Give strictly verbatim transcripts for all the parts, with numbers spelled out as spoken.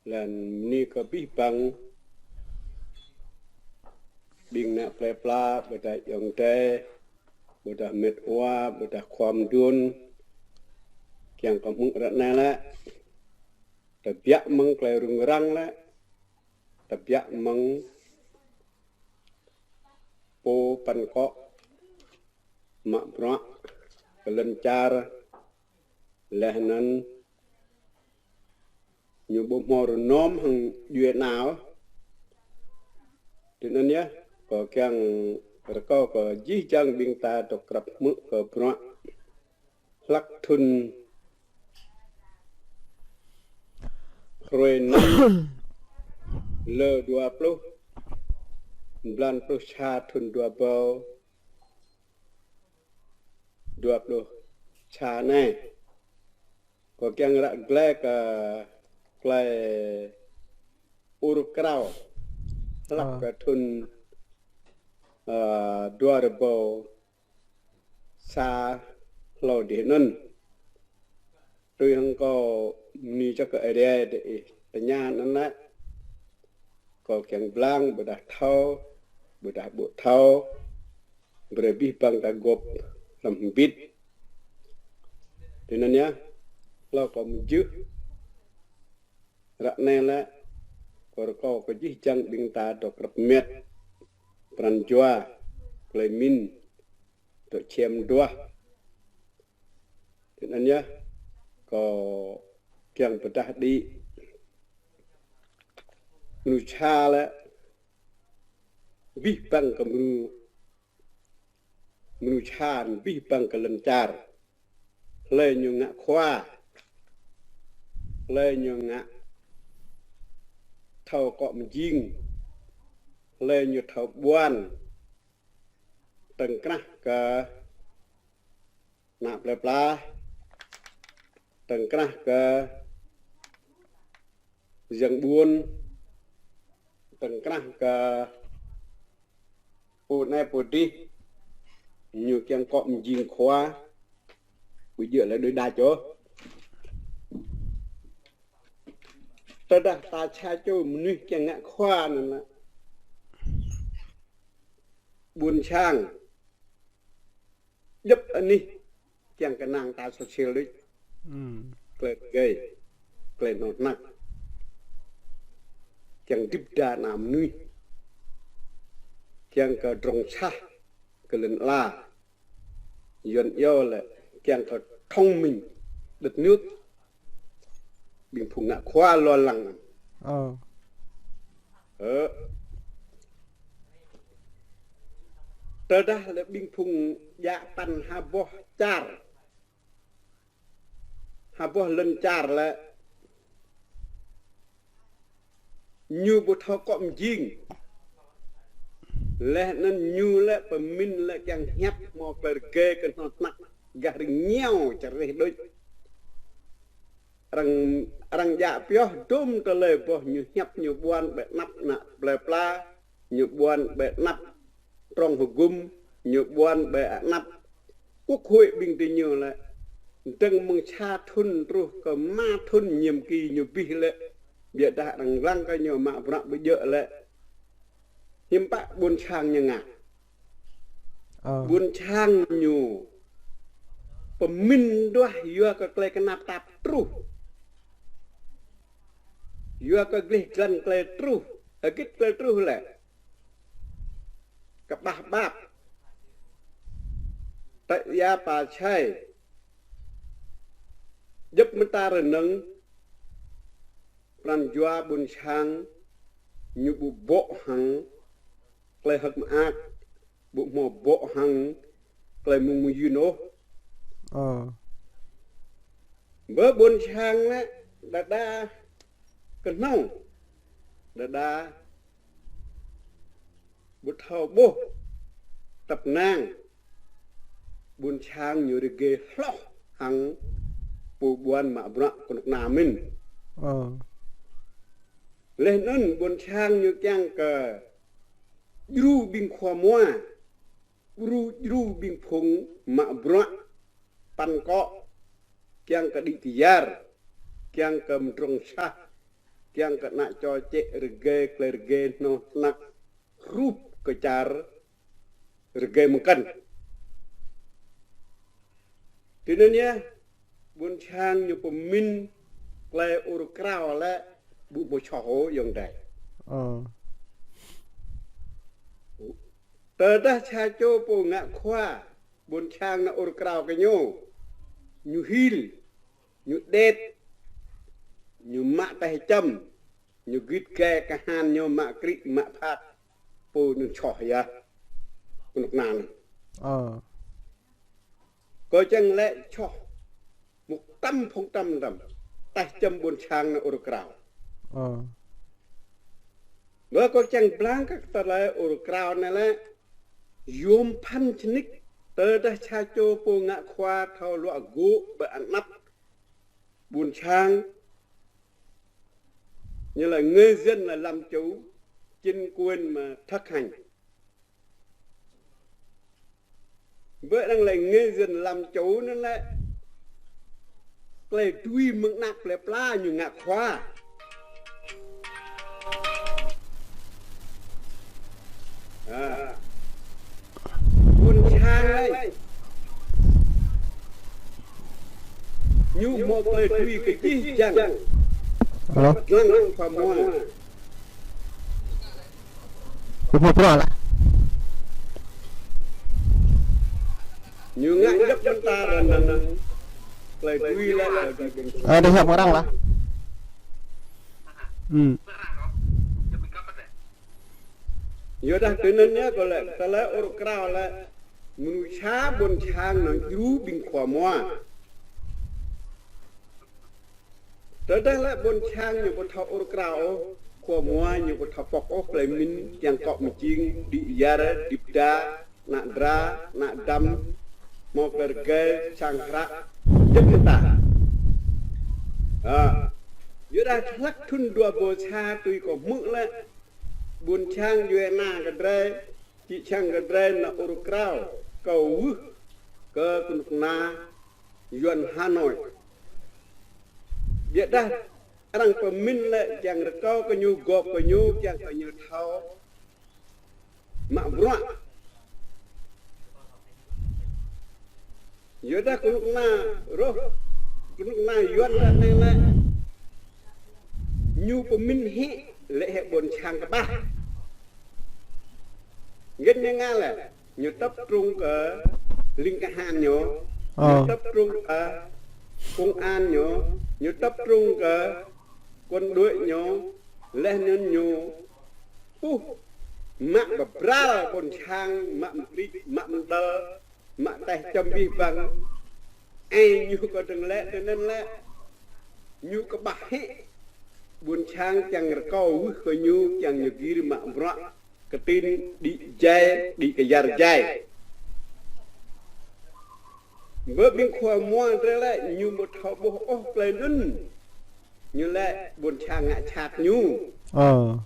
Leh anăn mni kơ abih bang ƀing ană plei pla, ƀiădah ayŏng adei, ƀiădah mĭt wa, ƀiădah khua mduôn, kiăng kơ hmư̆ ară anei lĕ, tơbiă mơ̆ng klei rŭng răng lĕ, tơbiă mơ̆ng pô păn kŏ mă bruă kơ lăn čar, leh anăn ñu ƀu hmâo rơnôm hŏng djuê ana. Tui anăn yơh, kâo kiăng rơkâo kơ jih jang ƀing ta dôk krăp hmư̆ kơ bruă hlăk thŭn hruê năm lơ dua pluh, mlan pluh sa thŭn dua êbâo dua pluh sa anei. Kâo kiăng ră glaĭ kơ klei ur krao hlăk kơ thŭn, ơ, dua êbâo sa hlâo dih anăn. Tui hŏng kâo mni čăk kơ Aê Diê diih tơña anăn lĕ, kâo kiăng blang ƀiădah thâo, ƀiădah ƀu thâo, brei abih bang ta gôp hlăm mbĭt. Tui anăn yơh, hlâo kâo mjưh ară anei lĕ, kâo rơkâo kơ jih jang ƀing ta dôk krăp mĭt, pran jua, klei mĭn, dôk čhiăm duah. Tui anăn yơh, kâo kiăng pơdah đĭ mnuih čha lĕ, abih bang kơ mnuih, mnuih čha, abih bang kơ lăn čar. Hlei ñu ngă khua, hlei ñu ngă thâo kŏ mjing, hlei ñu thâo ƀuăn, tơ̆ng krah kơ ană plei pla, tơ̆ng krah kơ yang ƀuôn, tơ̆ng krah kơ pô anei pô dih, ñu kiăng kŏ mjing khua, ƀu djŏ lĕ đuĕ đa čô. Tơdah ta čha čô mnuih kiăng ngă khua anăn lĕ, ƀuôn sang, djăp anih kiăng knang ta sosial đuč. Klei gai, klei nô hnăk, kiăng dĭp đa ană mnuih, kiăng kơ drŏng sah kơ lăn ala. Yuăn iêu lĕ kiăng kơ thông minh đất nước. Ƀing phung ngă khua lo lăng. Ơ. Tơdah lĕ ƀing phung djă păn ha boh čar, ha boh lăn čar lĕ, ñu ƀu thâo kŏ mjing. Leh anăn ñu lĕ pơmĭn lĕ kiăng hiăp mâo klei rgê knhâo hnăk gah rĭng ñiâo črih đuč. Arăng, arăng djă pioh dŭm tơlơi boh ñu hiăp ñu ƀuăn ƀơi anăp ană plei pla, ñu ƀuăn ƀơi anăp trong hgŭm, ñu ƀuăn ƀơi anăp quốc hội ƀing diñu lĕ. Dơ̆ng mơ̆ng sa thŭn truh kơ êma thŭn nhiệm kỳ ñu bih lĕ. Ƀiădah arăng lăng kơ ñu mă bruă ƀu djŏ lĕ. Hiăm pă ƀuôn sang ñu ngă. Ƀuôn sang ñu pơmĭn duah yua kơ klei knap tap truh. Yua kơ gleh glan klei truh. Hgĭt klei truh lĕ. Kƀah ƀap. Tơ̆ ya pa čhai. Djăp mta rơnơ̆ng. Pran jua ƀuôn sang ñu ƀu bŏ hăng klei hơ̆k mơak, ƀu hmâo bŏ hăng klei mŭng mơyun ôh. Bơ ƀuôn sang lĕ đa đa knhâo, đa đa ƀu thâo ƀuh tăp năng, ƀuôn sang ñu rgê hloh hăng pô ƀuăn mă bruă knŭk kna mĭn. Leh anăn ƀuôn sang ñu kiăng kơ djru ƀing khua mua, djru, djru ƀing phung mă bruă păn kŏ, kiăng kơ đĭ kyar, kiăng kơ mdrŏng sah, Čiăng kơ ană čô čĕ rgê, klei rgê hnoh snăk, rup kơ čar rgê mkăn. Ti anăn yơh, ƀuôn sang ñu pơmĭn klei ur krao lĕ ƀu mâo čoh ôh ayŏng adei. Ơ. Tơdah sa čô pô ngă khua, ƀuôn sang nao ur krao kơ ñu, ñu hil, ñu đet, ñu mă teh čăm, ñu gĭt gai kahan ñu mă krĭ mă phat, pô anăn čoh yơh. Knŭk kna anăn. Ơ. Kâo čiăng lĕ čoh mŭk tăm phung tăm tăm, teh čăm ƀuôn sang nao ur krao. Ơ. Ƀơ kâo čiăng blang kơ tơlơi ur krao anei lĕ, yuôm bhăn snĭk, tơdah sa čô pô ngă khua thâo luă gŭ ƀơ anăp ƀuôn sang, ñu lač người dân là làm chủ, chính quyền mà thực hành. Ƀơ arăng lač người dân làm chủ anăn lĕ, klei dưi mơ̆ng anak plei pla ñu ngă khua. Ơ. Ƀuôn sang lĕ, ñu mâo klei dưi kơ jih jang. Alo. Dlăng khua mua. Ƀu mâo bruă lah. Ñu ngă djăp mta rơnăng klei dưi lĕ, klei dưi ƀuôn sang. Ơ, dih hiăp arăng lah. Hmm. Yua dah ti anăn yơh, kâo lač, tơlơi ur krao lĕ, mnuih sa ƀuôn sang nao djru ƀing khua mua. Tơdah lĕ ƀuôn sang ñu ƀu thâo ur krao ôh, khua mua ñu ƀu thâo pŏk ôh klei mĭn, čiăng kŏ mjing, đĭ kyar, đĭ pda, ană dra, ană dăm, mâo klei rgei, sang hră, djăp mta. Ơ. Yua dah hlăk thŭn dua êbâo sa tui kâo hmư̆ lĕ, ƀuôn sang djuê ana kơ drei, čĭ čiăng kơ drei nao ur krao, kâo wưh kơ knŭk kna Yuăn Hà Nội. Ƀiădah arăng pơmĭn lĕ čiăng rơkâo kơ ñu, gŏp kơ ñu, čiăng kơ ñu thâo mă bruă. Yua dah knŭk kna roh, knŭk kna Yuăn lĕ anei lĕ, ñu pơmĭn hĕ lĕ hĕ ƀuôn sang kƀah. Ngĭn ñu ngă lĕ, ñu tập trung kơ ling kahan ñu, ñu Ơ. tập trung kơ công an ñu, ñu tập trung kơ quân đội ñu, leh anăn ñu puh mă bơbral ƀuôn sang, mă mkrĭ, mă mdăl, mă teh čăm abih bang. Ơ, ñu kơ dơ̆ng lĕ, ti anăn lĕ, ñu kƀah hĕ ƀuôn sang čiăng rơkâo wưh kơ ñu, čiăng ñu gĭr mă bruă, kơ tin đĭ jai, đĭ kyar jai. Ƀơ ƀing khua mua drei lĕ, ñu ƀu thâo ƀuh ôh klei anăn. Ñu lĕ ƀuôn sang ngă čhat ñu. Ơ.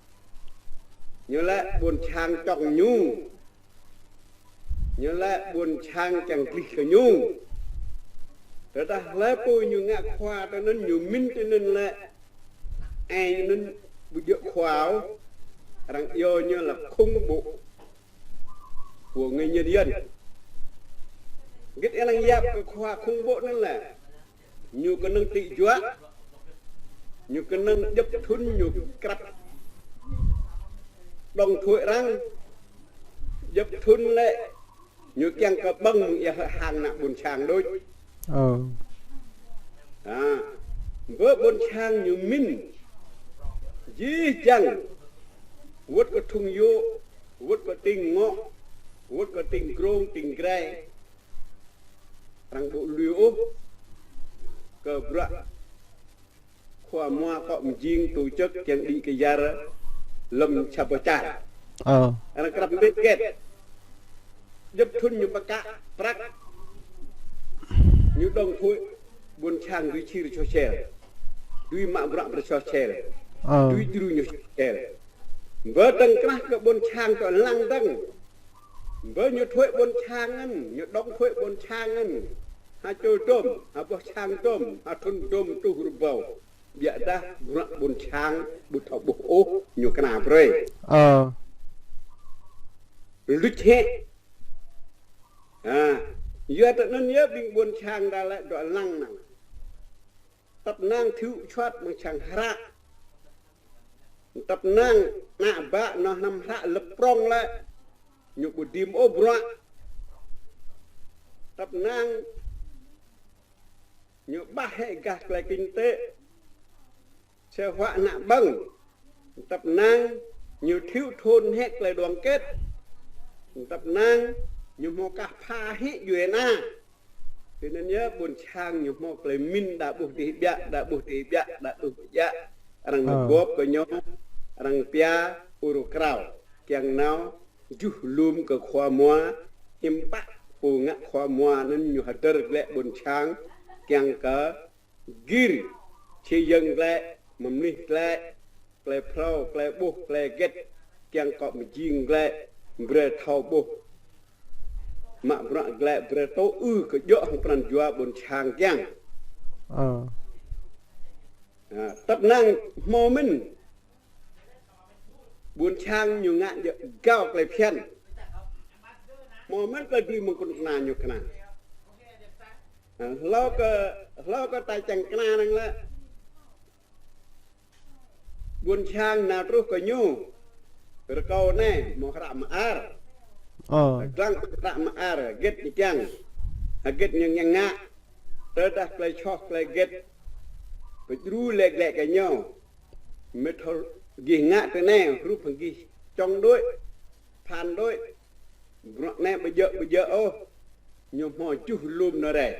Ñu lĕ ƀuôn sang čŏng ñu. Ñu lĕ ƀuôn sang čiăng glih kơ ñu. Tơdah hlei pô ñu ngă khua ti anăn ñu mĭn ti anăn lĕ, ơ, ñu anăn ƀu djŏ khua ôh, arăng iêu ñu là khủng bố của người Nhân Dân. Gĭt arăng yap kơ khua khủng bố anăn lĕ, ñu knŏng tĭ juă, ñu knŏng djăp thŭn ñu krăp đóng thuế arăng, djăp thŭn lĕ, ñu kiăng kơ ƀơ̆ng mơ̆ng êa hơ̆ hang ană ƀuôn sang đuč. Ơ. Ơ, ƀơ ƀuôn sang ñu mĭn, jih jang, wăt kơ thŭng yŭ, wăt kơ tĭng ngŏ, wăt kơ tĭng grông, tĭng grai. Arăng ƀu lui ôh kơ bruă khua mua kŏ mjing tổ chức čiăng đĭ kyar lăm čar ƀuôn čar. Ơ. Arăng krăp mbĭt ket. Djăp thŭn ñu pơkă prăk. Ñu đóng thuế ƀuôn sang dưi čhir čô čel. Dưi mă bruă brei čô čel. Ơ. Dưi djru ñu čô čel. Ƀơ dơ̆ng krah kơ ƀuôn sang tơ lăng dơ̆ng. Ƀơ ñu thuế ƀuôn sang anăn, ñu đóng thuế ƀuôn sang anăn. Ha čô dôm, ha boh sang dôm, ha thŭn dôm tuh rơbâo. Ƀiădah bruă ƀuôn sang ƀu thâo ƀuh ôh ñu kna brei. Ơ. Luč hĕ. Ha, yua tơ anăn yơh ƀing ƀuôn sang đa lĕ dŏ lăng năng. Tăp năng thiu čuăt mơ̆ng sang hră. Tăp năng ană bă nao hnăm hră lăp prŏng lĕ. Ñu ƀu dim ôh bruă. Tăp năng ñu ƀah hĕ gah klei kinh tế. Sơ họa ană ƀơ̆ng. Tăp năng ñu thiu thôn hĕ klei đoàn kết. Tăp năng ñu mâo kah pha hĕ djuê ana. Tơ anăn yơh ƀuôn sang ñu mâo klei mĭn đa ƀuh dih ƀiă, đa ƀuh dih ƀiă, đa ƀuh ƀiă. Arăng mguôp kơ ñu, arăng pia ur krao. Kiăng nao juh lum kơ khua mua, hiam pă pô ngă khua mua anăn ñu hdơr glĕ ƀuôn sang, kiăng kơ gĭr, čhĭ yơ̆ng glĕ, mơmlih glĕ, klei phrâo, klei ƀuh, klei gĭt, kiăng kơ mjing glĕ, brei thâo ƀuh. Mă bruă glĕ brei tŭ ư kơ djŏ hŏng pran jua ƀuôn sang kiăng. Ơ. Ha, tăp năng hmâo mĭn. Ƀuôn sang ñu ngă djŏ gao klei phiăn. Hmâo mĭn kơ dui mơ̆ng knŭk kna ñu kna. Ha, hlâo kơ, hlâo kơ ta čiăng kna năng lĕ. Ƀuôn sang nao truh kơ ñu. Rơkâo anei, mâo hră mơar. Ơ. Dlăng hră mơar, gĭt ñu kiăng. Ha gĭt ñu ngă. Tơdah klei soh klei gĭt. Pơdjru lĕ glĕ kơ ñu. Mĭt hŏ gih ngă tơ anei, hrup hŏng gih čŏng đuĕ, phan đuĕ. Bruă anei ƀu djŏ, ƀu djŏ ôh. Ñu mâo juh lum nao rei.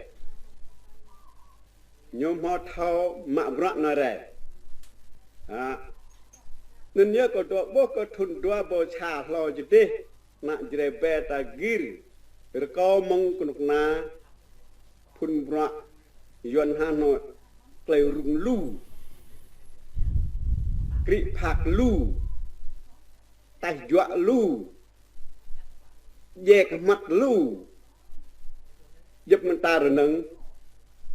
Ñu mâo thâo mă bruă nao rei. Ha. Anăn yơh kâo dôk ƀuh kơ thŭn dua êbâo sa hlâo jih dih. Ană Jrai ƀe ta gĭr. Rơkâo mơ̆ng knŭk kna. Phŭn bruă Yuăn Hà Nội klei rŭng lu. Krĭ phak lu. Taih juă lu. Djê kmăt lu. Djăp mta rơnơ̆ng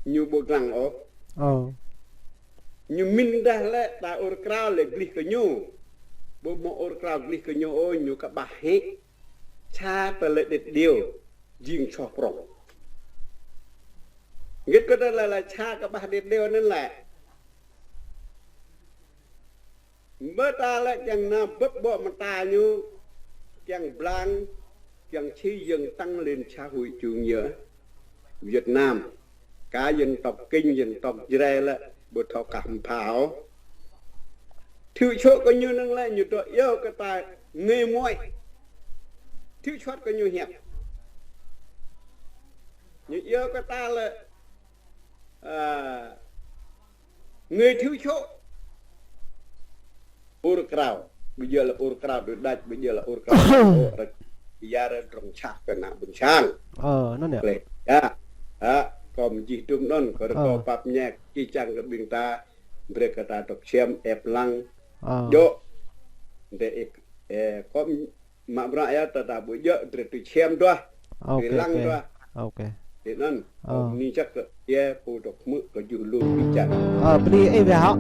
ñu ƀu dlăng ôh. Ơ. Ñu mĭn dah lĕ ta ur krao lĕ glih kơ ñu. Ƀu mâo ur krao glih kơ ñu ôh, ñu kƀah hĕ. Sa tơlơi điêt điêu. Jing soh prŏng. Gĭt kơ tơlơi lĕ sa kƀah điêt điêu anăn lĕ. Ƀơ ta lĕ kiăng nao bưp ƀô̆ mta ñu, kiăng blang, kiăng xây dựng tăng lên xã hội chủ nghĩa Việt Nam. Cả dân tộc Kinh, dân tộc Jrai lĕ, ƀu thâo kah mphao. Thiu čô kơ ñu năng lĕ, ñu dôk yơh kơ ta ngê muai. Thiu čuăt kơ ñu hiăp. Ñu yơh kơ ta lĕ, a, ngê thiu čô. Ur krao, ƀu djŏ lĕ ur krao đuĕ đač, ƀu djŏ lĕ ur krao. Ơ, rơ̆k, ya rơ̆k drŏng čah kơ ană ƀuôn sang. Ơ, anăn yơh. Klei, ya. Ha, kâo mjih dŭm anăn, kơ rơkâo pap ñek, čih čiăng kơ ƀing ta, brei kơ ta dôk čhiăm, ĕp lăng. Ơ. Djŏ. Dê ik, ê, kâo mă bruă ya, ta ta ƀu djŏ, drei tui čhiăm duah. Ơ, tui lăng duah. Ơ. Tui anăn, ơ, mni jăk kơ, ya, pô dôk hmư̆ kơ juh lu bi čang. Ơ, bni ih wê hŏ.